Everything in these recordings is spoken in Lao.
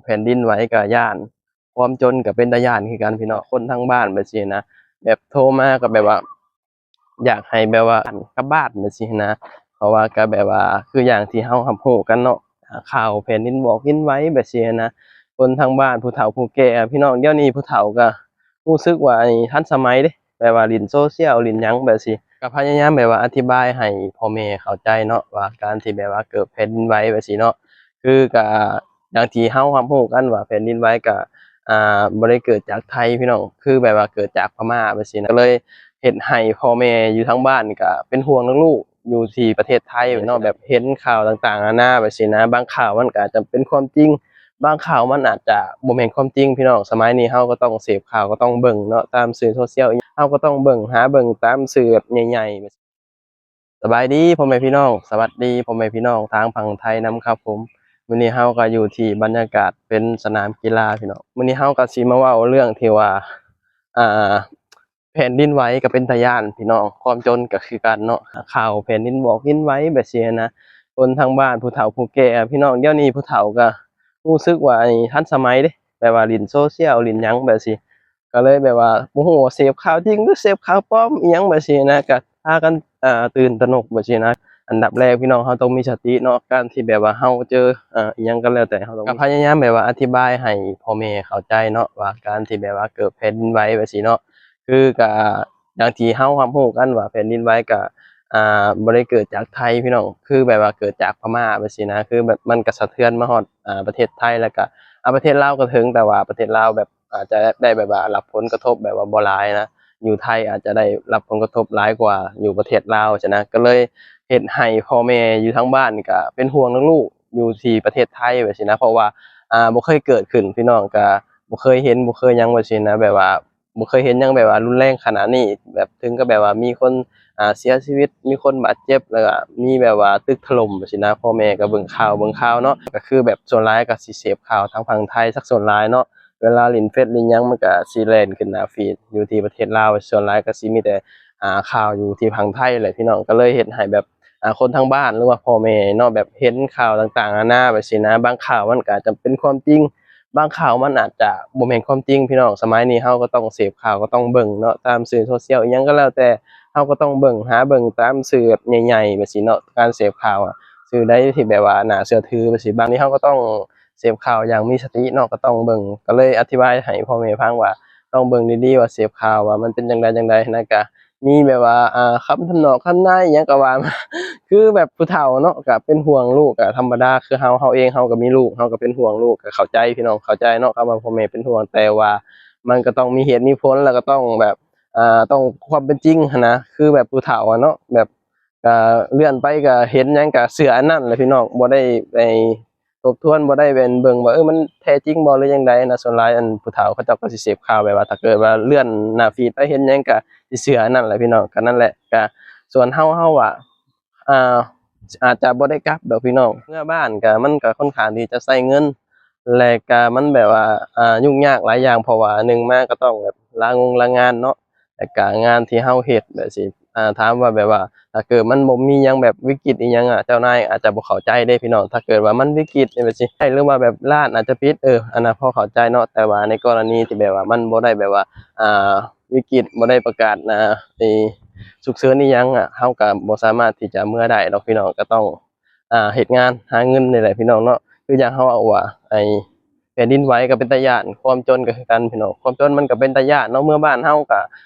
ແຜ່ນດິນໄຫວກໍຢ້ານ ຄວາມຈົນກໍເປັນຕາຢ້ານຄືກັນພີ່ນ້ອງ. ຄົນທາງບ້ານແບບຊີ້ນະ ແບບໂທມາກໍແບບວ່າ ຢາກໃຫ້ແບບວ່າກັບບ້ານແບບຊີ້ນະ ເພາະວ່າກໍແບບວ່າຄືຢ່າງທີ່ເຮົາຮັບຮູ້ກັນເນາະ ຂ່າວແຜ່ນດິນຫວອກດິນໄຫວແບບຊີ້ນະ. ຄົນທາງບ້ານ ຜູ້ເຖົ້າຜູ້ແກ່ ພີ່ນ້ອງ ດຽວນີ້ຜູ້ເຖົ້າກໍຮູ້ສຶກວ່າ ອັນ ທັນສະໄໝເດ້ ແບບວ່າຫຼິ້ນໂຊຊຽວ ຫຼິ້ນຫຍັງແບບຊີ້ ກໍພະຍາຍາມແບບວ່າອະທິບາຍໃຫ້ພໍ່ແມ່ເຂົ້າໃຈເນາະ ວ່າການທີ່ແບບວ່າເກີດແຜ່ນດິນໄຫວແບບຊີ້ເນາະ ຄືກໍຢ່າງທີ່ເຮົາຮັບຮູ້ກັນວ່າແຜ່ນດິນໄຫວກໍ ອ່າ ບໍ່ໄດ້ເກີດຈາກໄທພີ່ນ້ອງ ຄືແບບວ່າເກີດຈາກພະມ້າແບບຊີ້ນະ ກໍເລີຍເຮັດໃຫ້ພໍ່ແມ່ຢູ່ທາງບ້ານກໍເປັນຫ່ວງລູກໆ ຢູ່ທີ່ປະເທດໄທເນາະ ແບບເຫັນຂ່າວຕ່າງໆນານາແບບຊີ້ນະ ບາງຂ່າວມັນກໍອາດຈະເປັນຄວາມຈິງ ບາງຂ່າວມັນອາດຈະບໍ່ແມ່ນຄວາມຈິງພີ່ນ້ອງ. ສະໄໝນີ້ເຮົາກໍຕ້ອງເສບຂ່າວ ກໍຕ້ອງເບິ່ງເນາະ ຕາມສື່ໂຊຊຽວ ເຮົາກໍຕ້ອງເບິ່ງ ຫາເບິ່ງຕາມສື່ແບບໃຫຍ່ໆ. ສະບາຍດີພໍ່ແມ່ພີ່ນ້ອງ ສະຫວັດດີພໍ່ແມ່ພີ່ນ້ອງທາງຝັ່ງໄທນຳຄັບຜົມ. ມື້ນີ້ເຮົາກໍຢູ່ທີ່ບັນຍາກາດເປັນສະໜາມກິລາພີ່ນ້ອງ. ມື້ນີ້ເຮົາກໍຊິມາເວົ້າເລື່ອງທີ່ວ່າ ອ່າ ແຜ່ນດິນໄຫວກໍເປັນຕາຢ້ານພີ່ນ້ອງ ຄວາມຈົນກໍຄືກັນເນາະ ຂ່າວແຜ່ນດິນຫວອກດິນໄຫວແບບຊີ້ນະ. ຄົນທາງບ້ານ ຜູ້ເຖົ້າຜູ້ແກ່ ພີ່ນ້ອງ ດຽວນີ້ຜູ້ເຖົ້າກໍຮູ້ສຶກວ່າ ອັນ ທັນສະໄໝເດ້ ແບບວ່າຫຼິ້ນໂຊຊຽວ ຫຼິ້ນຫຍັງແບບຊີ້ ກໍເລີຍແບບວ່າບໍ່ຮູ້ວ່າເສບຂ່າວຈິງ ຫຼື ເສບຂ່າວປອມ ອີ່ຫຍັງແບບຊີ້ນະ ກໍພາກັນ ອ່າ ຕື່ນຕະໜົກແບບຊີ້ນະ. ອັນດັບແລກພີ່ນ້ອງ ເຮົາຕ້ອງມີສະຕິເນາະ ການທີ່ແບບວ່າເຮົາເຈີ ອ່າ ອີ່ຫຍັງກໍແລ້ວແຕ່ ເຮົາຕ້ອງ ກໍພະຍາຍາມແບບວ່າອະທິບາຍໃຫ້ພໍ່ແມ່ເຂົ້າໃຈເນາະ ວ່າການທີ່ແບບວ່າເກີດແຜ່ນດິນໄຫວແບບຊີ້ເນາະ ຄືກໍຢ່າງທີ່ເຮົາຮັບຮູ້ກັນວ່າແຜ່ນດິນໄຫວກໍ ອ່າ ບໍ່ໄດ້ເກີດຈາກໄທພີ່ນ້ອງ ຄືແບບວ່າເກີດຈາກພະມ້າແບບຊີ້ນະ ຄືແບບມັນກໍສະເທືອນມາຮອດ ອ່າ ປະເທດໄທ ແລ້ວກໍ ອ່າ ປະເທດລາວກໍເຖິງ ແຕ່ວ່າປະເທດລາວແບບ ອາດຈະໄດ້ແບບວ່າຮັບຜົນກະທົບແບບວ່າບໍ່ຫຼາຍນະ ຢູ່ໄທອາດຈະໄດ້ຮັບຜົນກະທົບຫຼາຍກວ່າຢູ່ປະເທດລາວຊີ້ນະ ກໍເລີຍເຮັດໃຫ້ພໍ່ແມ່ຢູ່ທາງບ້ານນີ້ກະເປັນຫ່ວງເລື່ອງລູກຢູ່ທີ່ປະເທດໄທແບບຊີ້ນະ ເພາະວ່າ ອ່າ ບໍ່ເຄີຍເກີດຂຶ້ນ ພີ່ນ້ອງກະບໍ່ເຄີຍເຫັນ ບໍ່ເຄີຍຫຍັງແບບຊີ້ນະ ແບບວ່າບໍ່ເຄີຍເຫັນຫຍັງແບບວ່າຮຸນແຮງຂະໜາດນີ້ ແບບເຖິງກັບແບບວ່າມີຄົນ ອ່າ ເສຍຊີວິດ ມີຄົນບາດເຈັບ ແລ້ວກະມີແບບວ່າຕຶກຖະຫຼົ່ມຊີ້ນະ ພໍ່ແມ່ກໍເບິ່ງຂ່າວ ເບິ່ງຂ່າວເນາະ ກໍຄືແບບສ່ວນຫຼາຍກໍຊິເສບຂ່າວທາງຝັ່ງໄທສັກສ່ວນຫຼາຍເນາະ ເວລາຫຼິ້ນເຟສຫຼິ້ນຫຍັງ ມັນກະຊິແລ່ນຂຶ້ນໜ້າຟີດ ຢູ່ທີ່ປະເທດລາວ ສ່ວນຫຼາຍກະຊິມີແຕ່ ອ່າ ຂ່າວຢູ່ທີ່ຝັ່ງໄທແຫຼະພີ່ນ້ອງ ກໍເລີຍເຮັດໃຫ້ແບບ ອ່າ ຄົນທາງບ້ານ ຫຼືວ່າພໍ່ແມ່ເນາະ ແບບເຫັນຂ່າວຕ່າງໆນານາແບບຊີ້ນະ ບາງຂ່າວມັນກະອາດຈະເປັນຄວາມຈິງ ບາງຂ່າວມັນອາດຈະບໍ່ແມ່ນຄວາມຈິງພີ່ນ້ອງ. ສະໄໝນີ້ເຮົາກໍຕ້ອງເສບຂ່າວ ກໍຕ້ອງເບິ່ງເນາະ ຕາມສື່ໂຊຊຽວ ອີ່ຫຍັງກໍແລ້ວແຕ່ ເຮົາກໍຕ້ອງເບິ່ງ ຫາເບິ່ງຕາມສື່ແບບໃຫຍ່ໆແບບຊີ້ເນາະ ການເສບຂ່າວອະ ສື່ໃດທີ່ແບບວ່າໜ້າເຊື່ອຖືແບບຊີ້ ບາງທີເຮົາກໍຕ້ອງ ເສບຂ່າວຢ່າງມີສະຕິເນາະ ກໍຕ້ອງເບິ່ງ ກໍເລີຍອະທິບາຍໃຫ້ພໍ່ແມ່ຟັງວ່າ ຕ້ອງເບິ່ງດີໆວ່າເສບຂ່າວວ່າມັນເປັນຈັ່ງໃດຈັ່ງໃດຫັ້ນນະ ກະມີແບບວ່າ ອ່າ ຄຳທຳນອງຄຳນາຍອີ່ຫຍັງກໍວ່າມາ ຄືແບບຜູ້ເຖົ້າເນາະ ກະເປັນຫ່ວງລູກ ກະທຳມະດາ ຄືເຮົາ ເຮົາເອງ ເຮົາກໍມີລູກ ເຮົາກໍເປັນຫ່ວງລູກ ກະເຂົ້າໃຈພີ່ນ້ອງ ເຂົ້າໃຈເນາະ ຄຳວ່າພໍ່ແມ່ເປັນຫ່ວງ ແຕ່ວ່າມັນກໍຕ້ອງມີເຫດມີຜົນ ແລ້ວກໍຕ້ອງແບບ ອ່າ ຕ້ອງຄວາມເປັນຈິງຫັ້ນນະ ຄືແບບຜູ້ເຖົ້າອະເນາະ ແບບ ກະເລື່ອນໄປກະເຫັນຫຍັງກະເຊື່ອອັນນັ້ນແຫຼະພີ່ນ້ອງ ບໍ່ໄດ້ໄປທົບທວນ ບໍ່ໄດ້ແມ່ນເບິ່ງວ່າ ເອີ ມັນແທ້ຈິງບໍ່ ຫຼືຈັ່ງໃດນະ. ສ່ວນຫຼາຍອັນຜູ້ເຖົ້າເຂົາເຈົ້າກໍຊິເສບຂ່າວແບບວ່າ ຖ້າເກີດວ່າເລື່ອນໜ້າຟີດໄປເຫັນຫຍັງກະຊິເຊື່ອອັນນັ້ນແຫຼະພີ່ນ້ອງ. ກະນັ້ນແຫຼະ ກະສ່ວນເຮົາ ເຮົາວ່າ ອ່າ ອາດຈະບໍ່ໄດ້ກັບດອກພີ່ນ້ອງ ເມືອບ້ານກະ ມັນກະຄ່ອນຂ້າງທີ່ຈະໃຊ້ເງິນ ແລະກະມັນແບບວ່າ ອ່າ ຫຍຸ້ງຍາກຫຼາຍຢ່າງ ເພາະວ່າໜຶ່ງມາກໍຕ້ອງແບບລາງົງລາງານເນາະ ແລະກະງານທີ່ເຮົາເຮັດແບບຊີ້ ອ່າ ຖາມວ່າແບບວ່າ ຖ້າເກີດມັນບໍ່ມີຫຍັງແບບວິກິດອີ່ຫຍັງອະ ເຈົ້ານາຍອາດຈະບໍ່ເຂົ້າໃຈເດ້ພີ່ນ້ອງ. ຖ້າເກີດວ່າມັນວິກິດແບບຊີ້ ຫຼືວ່າແບບຮ້ານອາດຈະປິດ ເອີ ອັນນັ້ນພໍເຂົ້າໃຈເນາະ ແຕ່ວ່າໃນກໍລະນີທີ່ແບບວ່າມັນບໍ່ໄດ້ແບບວ່າ ອ່າ ວິກິດ ບໍ່ໄດ້ປະກາດ ອ່າ ໄອ້ສຸກເສີນອີ່ຫຍັງອະ ເຮົາກະບໍ່ສາມາດທີ່ຈະເມືອໄດ້ດອກພີ່ນ້ອງ ກໍຕ້ອງ ອ່າ ເຮັດງານຫາເງິນນີ້ແຫຼະພີ່ນ້ອງເນາະ. ຄືຢ່າງເຮົາເວົ້າວ່າ ໄອ້ແຜ່ນດິນໄຫວກໍເປັນຕາຢ້ານ ຄວາມຈົນກໍຄືກັນພີ່ນ້ອງ ຄວາມຈົນມັນກໍເປັນຕາຢ້ານເນາະ. ເມືອບ້ານເຮົາກໍ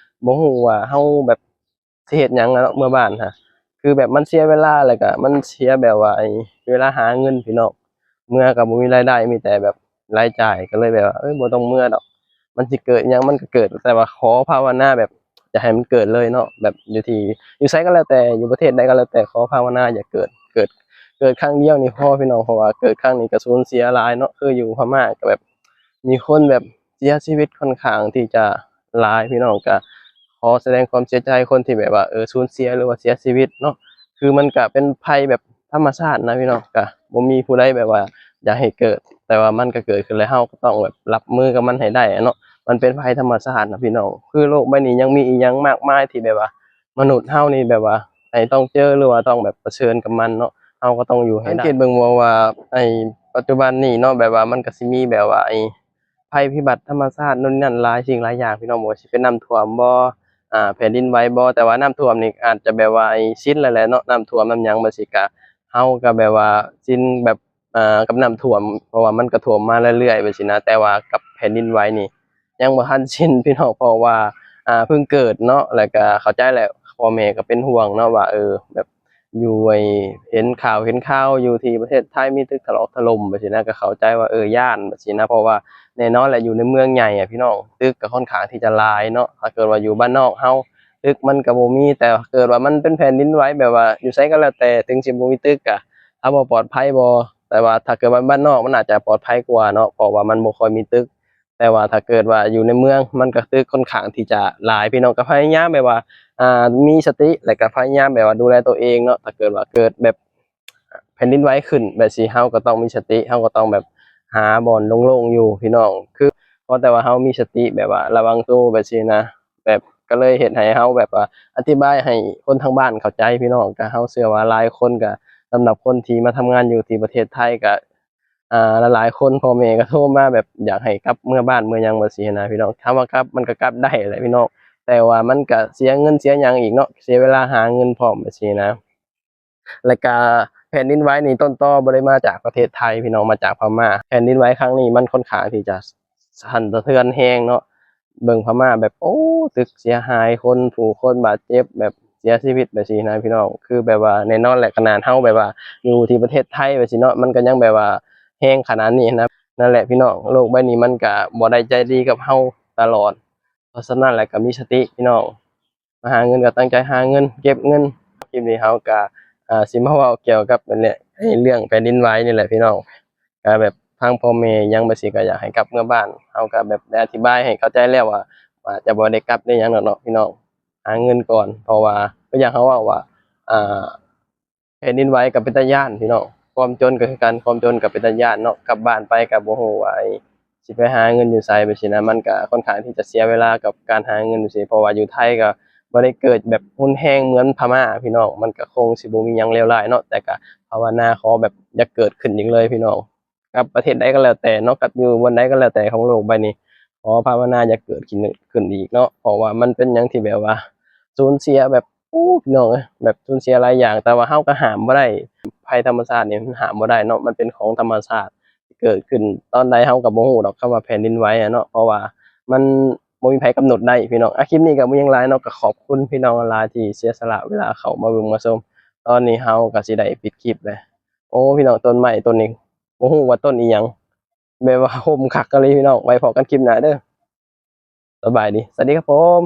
ບໍ່ຮູ້ວ່າເຮົາແບບຊິເຮັດຫຍັງເນາະ ເມືອບ້ານຫາ ຄືແບບມັນເສຍເວລາ ແລ້ວກໍມັນເສຍແບບວ່າ ໄອ້ເວລາຫາເງິນພີ່ນ້ອງ ເມືອກໍບໍ່ມີລາຍໄດ້ ມີແຕ່ແບບລາຍຈ່າຍ ກໍເລີຍແບບວ່າ ເອີ ບໍ່ຕ້ອງເມືອດອກ ມັນຊິເກີດຫຍັງມັນກໍເກີດ ແຕ່ວ່າຂໍພາວະນາແບບ ຢາກໃຫ້ມັນເກີດເລີຍເນາະ ແບບຢູ່ທີ່ ຢູ່ໃສກໍແລ້ວແຕ່ ຢູ່ປະເທດໃດກໍແລ້ວແຕ່ ຂໍພາວະນາຢ່າເກີດ ເກີດ ເກີດຄັ້ງດຽວນີ້ພໍພີ່ນ້ອງ ເພາະວ່າເກີດຄັ້ງນີ້ກໍສູນເສຍຫຼາຍເນາະ ຄືຢູ່ພະມ້າກໍແບບມີຄົນແບບເສຍຊີວິດຄ່ອນຂ້າງທີ່ຈະຫຼາຍພີ່ນ້ອງ. ກໍຂໍສະແດງຄວາມເສຍໃຈຄົນທີ່ແບບວ່າ ເອີ ສູນເສຍ ຫຼືວ່າເສຍຊີວິດເນາະ ຄືມັນກະເປັນໄພແບບທຳມະຊາດນະພີ່ນ້ອງ ກະບໍ່ມີຜູ້ໃດແບບວ່າຢາກໃຫ້ເກີດ ແຕ່ວ່າມັນກະເກີດຂຶ້ນແລ້ວ ເຮົາກໍຕ້ອງແບບຮັບມືກັບມັນໃຫ້ໄດ້ເນາະ ມັນເປັນໄພທຳມະຊາດນະພີ່ນ້ອງ. ຄືໂລກໃບນີ້ຍັງມີອີ່ຫຍັງມາກມາຍທີ່ແບບວ່າມະນຸດເຮົານີ້ແບບວ່າໃຫ້ຕ້ອງເຈີ ຫຼືວ່າຕ້ອງແບບປະເຊີນກັບມັນເນາະ. ເຮົ ເຮົາກໍຕ້ອງຢູ່ໃຫ້ໄດ້. ສັງເກດເບິ່ງບໍ່ວ່າ ໄອ້ ປັດຈຸບັນນີ້ເນາະ ແບບວ່າມັນກໍຊິມີແບບວ່າ ໄອ້ ໄພພິບັດທຳມະຊາດໂນ່ນນີ້ນັ້ນ ຫຼາຍສິ່ງຫຼາຍຢ່າງພີ່ນ້ອງ, ບໍ່ວ່າຊິເປັນນ້ຳຖ້ວມບໍ່ ອາ ແຜ່ນດິນໄຫວບໍ່. ແຕ່ວ່ານ້ຳຖ້ວມນີ້ອາດຈະແບບວ່າ ໄອ້ ຊິນແລ້ວແຫຼະເນາະ, ນ້ຳຖ້ວມນ້ຳຫຍັງແບບຊີ້ກະ ເຮົາກໍແບບວ່າຊິນແບບ ອາ ກັບນ້ຳຖ້ວມ ເພາະວ່າມັນກໍຖ້ວມມາເລື້ອຍໆ ແບບຊີ້ນະ. ແຕ່ວ່າກັບແຜ່ນດິນໄຫວນີ້ຍັງບໍ່ທັນຊິນພີ່ນ້ອງ, ເພາະວ່າ ອາ ເພິ່ງເກີດເນາະ, ແລ້ວກໍເຂົ້າໃຈແຫຼະ ພໍ່ແມ່ກໍເປັນຫ່ວງເນາະ ວ່າ ເອີ ແບບຢູ່ ໄອ້ ເຫັນຂ່າວເຫັນຂ່າວຢູ່ທີ່ປະເທດໄທມີຕຶກຖະຫຼອກຖະຫຼົ່ມ ແບບຊີ້ນະ, ກໍເຂົ້າໃຈວ່າ ເອີ ຢ້ານ ແບບຊີ້ນະ. ເພາະວ່າແນ່ນອນແຫຼະ ຢູ່ໃນເມືອງໃຫຍ່ອະ ພີ່ນ້ອງ, ຕຶກກໍຄ່ອນຂ້າງທີ່ຈະຫຼາຍເນາະ. ຖ້າເກີດວ່າຢູ່ບ້ານນອກເຮົາ ຕຶກມັນກໍບໍ່ມີ, ແຕ່ເກີດວ່າມັນເປັນແຜ່ນດິນໄຫວ ແບບວ່າຢູ່ໃສກໍແລ້ວແຕ່ ເຖິງຊິບໍ່ມີຕຶກກະ ຖາມວ່າປອດໄພບໍ່? ແຕ່ວ່າຖ້າເກີດວ່າບ້ານນອກມັນອາດຈະປອດໄພກວ່າເນາະ, ເພາະວ່າມັນບໍ່ຄ່ອຍມີຕຶກ. ແຕ່ວ່າຖ້າເກີດວ່າຢູ່ໃນເມືອງ ມັນກໍຕຶກຄ່ອນຂ້າງທີ່ຈະຫຼາຍ. ພີ່ນ້ອງກໍພະຍາຍາມແບບວ່າ ອ່າ ມີສະຕິ ແລະກໍພະຍາຍາມແບບວ່າດູແລຕົວເອງເນາະ. ຖ້າເກີດວ່າເກີດແບບແຜ່ນດິນໄຫວຂຶ້ນແບບຊີ້ ເຮົາກໍຕ້ອງມີສະຕິ, ເຮົາກໍຕ້ອງແບບຫາບ່ອນໂລ່ງໆຢູ່ ພີ່ນ້ອງ. ຄືຂໍແຕ່ວ່າເຮົາມີສະຕິ ແບບວ່າລະວັງໂຕແບບຊີ້ນະ, ແບບກໍເລີຍເຮັດໃຫ້ເຮົາແບບວ່າອະທິບາຍໃຫ້ຄົນທາງບ້ານເຂົ້າໃຈ ພີ່ນ້ອງ. ກໍເຮົາເຊື່ອວ່າຫຼາຍຄົນ ກໍສຳລັບຄົນທີ່ມາທຳງານຢູ່ທີ່ປະເທດໄທ ກໍ ອ່າ ຫຼາຍໆຄົນ ພໍ່ແມ່ກໍໂທມາແບບຢາກໃຫ້ກັບເມືອບ້ານເມືອຫຍັງແບບຊີ້ນະ ພີ່ນ້ອງ. ຖາມວ່າກັບ ມັນກໍກັບໄດ້ແຫຼະ ພີ່ນ້ອງ, ແຕ່ວ່າມັນກໍເສຍເງິນເສຍຫຍັງອີກເນາະ, ເສຍເວລາຫາເງິນພ້ອມແບບຊີ້ນະ. ແລ້ວກະແຜ່ນດິນໄຫວນີ້ຕົ້ນຕໍບໍ່ໄດ້ມາຈາກປະເທດໄທ ພີ່ນ້ອງ, ມາຈາກພະມ້າ. ແຜ່ນດິນໄຫວຄັ້ງນີ້ມັນຄ່ອນຂ້າງທີ່ຈະສັ່ນສະເທືອນແຮງເນາະ. ເບິ່ງພະມ້າແບບ ໂອ້ ຕຶກເສຍຫາຍ, ຄົນ ຜູ້ຄົນບາດເຈັບ ແບບເສຍຊີວິດແບບຊີ້ນະ ພີ່ນ້ອງ. ຄືແບບວ່າແນ່ນອນແຫຼະ ຂະໜາດເຮົາແບບວ່າຢູ່ທີ່ປະເທດໄທແບບຊີ້ເນາະ ມັນກໍຍັງແບບວ່າແຮງຂະໜາດນີ້ນະ. ນັ້ນແຫຼະ ພີ່ນ້ອງ, ໂລກໃບນີ້ມັນກໍບໍ່ໄດ້ໃຈດີກັບເຮົາຕະຫຼອດ. ເພາະສະນັ້ນແຫຼະ ກໍມີສະຕິ ພີ່ນ້ອງ. ມາຫາເງິນກໍຕັ້ງໃຈຫາເງິນ ເກັບເງິນ. ຄລິບນີ້ເຮົາກໍ ອ່າ ຊິມາເວົ້າກ່ຽວກັບອັນນີ້ ເລື່ອງແຜ່ນດິນໄຫວນີ້ແຫຼະ ພີ່ນ້ອງ. ກໍແບບທາງພໍ່ແມ່ຫຍັງແບບຊີ້ ກໍຢາກໃຫ້ກັບເມືອບ້ານ. ເຮົາກໍແບບໄດ້ອະທິບາຍໃຫ້ເຂົ້າໃຈແລ້ວວ່າ ວ່າຈະບໍ່ໄດ້ກັບໄດ້ຫຍັງດອກເນາະ ພີ່ນ້ອງ, ຫາເງິນກ່ອນ. ເພາະວ່າຄືຢ່າງເຮົາເວົ້າວ່າ ອ່າ ແຜ່ນດິນໄຫວກໍເປັນຕາຢ້ານ ພີ່ນ້ອງ, ຄວາມຈົນກໍຄືກັນ, ຄວາມຈົນກໍເປັນຕາຢ້ານເນາະ. ກັບບ້ານໄປກໍບໍ່ຮູ້ວ່າ ໄອ້ ຊິໄປຫາເງິນຢູ່ໃສແບບຊີ້ນະ. ມັນກໍຄ່ອນຂ້າງທີ່ຈະເສຍເວລາກັບການຫາເງິນຈັ່ງຊີ້, ເພາະວ່າຢູ່ໄທກໍບໍ່ໄດ້ເກີດແບບຮຸນແຮງເໝືອນພະມ້າ ພີ່ນ້ອງ, ມັນກໍຄົງຊິບໍ່ມີຫຍັງເລວຮ້າຍເນາະ. ແຕ່ກໍພາວະນາຂໍແບບຢ່າເກີດຂຶ້ນອີກເລີຍ ພີ່ນ້ອງ. ກັບປະເທດໃດກໍແລ້ວແຕ່ເນາະ, ກັບຢູ່ບ່ອນໃດກໍແລ້ວແຕ່ຂອງໂລກໃບນີ້, ຂໍພາວະນາຢ່າເກີດຂຶ້ນ ຂຶ້ນອີກເນາະ. ເພາະວ່າມັນເປັນຫຍັງທີ່ແບບວ່າສູນເສຍແບບ ໂອ້ ພີ່ນ້ອງເອີຍ, ແບບສູນເສຍຫຼາຍຢ່າງ, ແຕ່ວ່າເຮົາກໍຫ້າມບໍ່ໄດ້. ໄພທຳມະຊາດນີ້ມັນຫ້າມບໍ່ໄດ້ເນາະ, ມັນເປັນຂອງທຳມະຊາດ ເກີດຂຶ້ນຕອນໃດເຮົາກໍບໍ່ຮູ້ດອກ ຄຳວ່າແຜ່ນດິນໄຫວອະເນາະ, ເພາະວ່າມັນບໍ່ມີໃຜກຳນົດໄດ້ ພີ່ນ້ອງ. ອາ ຄລິບນີ້ກໍບໍ່ຫຍັງຫຼາຍເນາະ, ກໍຂອບຄຸນພີ່ນ້ອງຫຼາຍທີ່ເສຍສະຫຼະເວລາເຂົ້າມາເບິ່ງມາຊົມ. ຕອນນີ້ເຮົາກໍຊິໄດ້ປິດຄລິບແລ້ວ. ໂອ້ ພີ່ນ້ອງ, ຕົ້ນໄມ້ຕົ້ນນີ້ ບໍ່ຮູ້ວ່າຕົ້ນອີ່ຫຍັງ, ແບບວ່າຮົ່ມຄັກອີ່ຫຼີ ພີ່ນ້ອງ. ໄວ້ພໍ້ກັນຄລິບໜ້າເດີ້. ສະບາຍດີ, ສະຫວັດດີຄັບຜົມ.